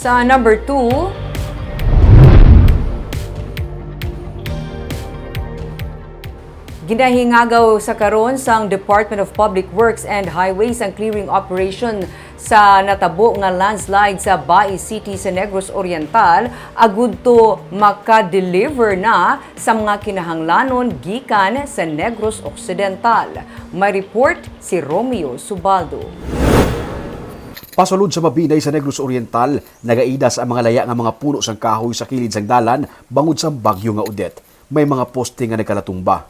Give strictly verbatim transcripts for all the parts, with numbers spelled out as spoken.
Sa number two, ginahingagaw sa karon sang Department of Public Works and Highways ang clearing operation sa natabo nga landslide sa Bais City sa Negros Oriental, agud to maka-deliver na sa mga kinahanglanon gikan sa Negros Occidental. May report si Romeo Subaldo. Pasulod sa Mabinay sa Negros Oriental, nagaidas ang mga laya nga mga puno sang kahoy sa kilid sang dalan bangod sang bagyo nga Odette. May mga poste nga nagkalatumba.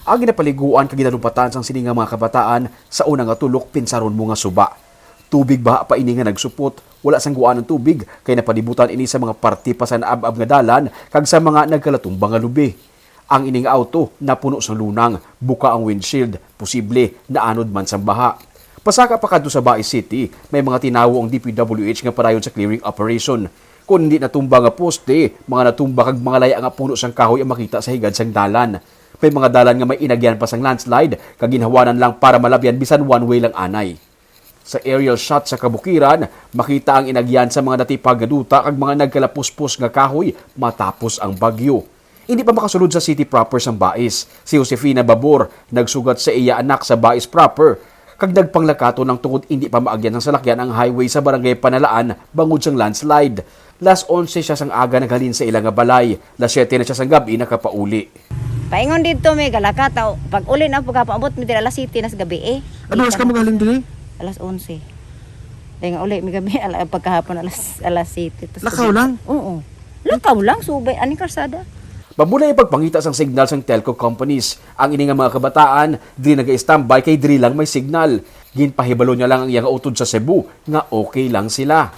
Ang ginapaliguan kag ginalumpatan sang sini nga mga kabataan sa una nga tulok, pinsaron mo nga suba. Tubig baha pa ini nga nagsupot, wala sang guwaan ang tubig, kay napalibutan ini sa mga parte pa sa naab-ab nga dalan kag sa mga nagkalatumba nga lubi. Ang ini nga auto napuno sang lunang, buka ang windshield, posible naanod man sang baha. Pasaka pa kadto sa Bais City, may mga tinawo ang D P W H nga padayon sa clearing operation. Kon hindi natumba nga poste, mga natumba kag mga laya nga puno sang kahoy ang makita sa higad sang dalan. May mga dalan nga may inagyan pa sang landslide, kag ginhawanan lang para malabyan bisan one way lang anay. Sa aerial shot sa kabukiran, makita ang inagyan sa mga natipag nga duta kag mga nagkalapuspos nga kahoy matapos ang bagyo. Hindi pa makasulod sa city proper sang Bais, si Josefina Babor nagsugat sa iya anak sa Bais proper, kag nagpanglakaton lang tungod hindi pa maagyan sang salakyan ang highway sa barangay Panalaan bangod sang landslide. Las onse siya sang aga naghalin sa ila nga balay, las siyete na siya sang gab-i nakapauli. Paingon didto mi, galakata, pag uli na, pagkapaabot mi diri alas siyete na sa gabi, eh. Ano oras ka magaling diri? Alas onse. Dahil nga uli mi gabi, ala-, pagkahapon alas, alas siyete. Tas Lakaw lang? Oo. Lakaw lang, subay, ani karsada. Mabulay ang pagpangita sang signal sang telco companies. Ang ini nga mga kabataan, diri naga-standby kay diri lang may signal. Ginpahibalo niya lang ang iyang utod sa Cebu nga okay lang sila.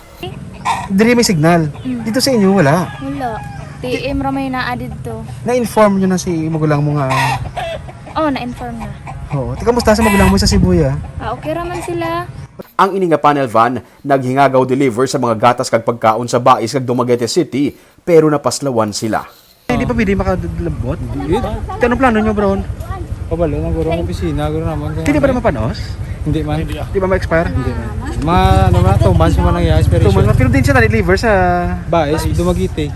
Diri may signal. Mm. Dito sa inyo, wala. Wala. T M ra may naa didto. Na-inform nyo na si magulang mo nga? Oh, na-inform na. Oo. Ti, kamusta sa magulang mo sa Cebu, ya? Ah, okay ra man sila. Ang ini nga panel van naghingagaw deliver sa mga gatas kag pagkaon sa Bais kag Dumaguete City, pero napaslawan sila. Hindi pa pwede makadalabot? Hindi. Ti, anong plano nyo, bro? Pabalo na guro ang opisina, guro naman. Hindi ba na mapanos? Hindi man. Di ba ma-expire? Hindi man. Mga, ano man, two months man ang iya expiration. Two months, pero din siya na-deliver sa Bais, Dumaguete.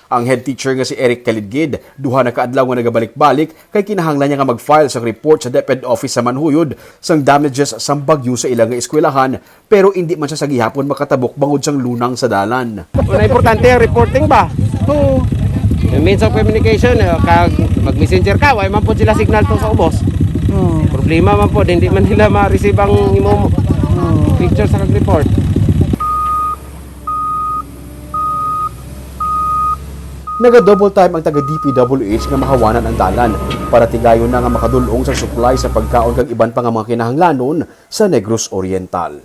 Ang head teacher nga si Eric Kalidgid, duha na ka adlaw nga nagabalik-balik kay kinahanglan niya nga mag-file sang report sa DepEd office sa Manhuyod sang damages sang bagyo sa ila nga eskwelahan, pero indi man siya sa gihapon makatabok bangod sang lunang sa dalan. Una, importante ang reporting ba? Oo. Yung means of communication, eh, kag mag-messenger ka, way man po sila signal to sa ubos. Oo. Problema man po, hindi man nila ma-receive ang imo picture sa kag report. Naga-double time ang taga D P W H nga mahawanan ang dalan para tigayon na nga makadul-ong sa supply sa pagkaon kag iban pa nga mga kinahanglanon sa Negros Oriental.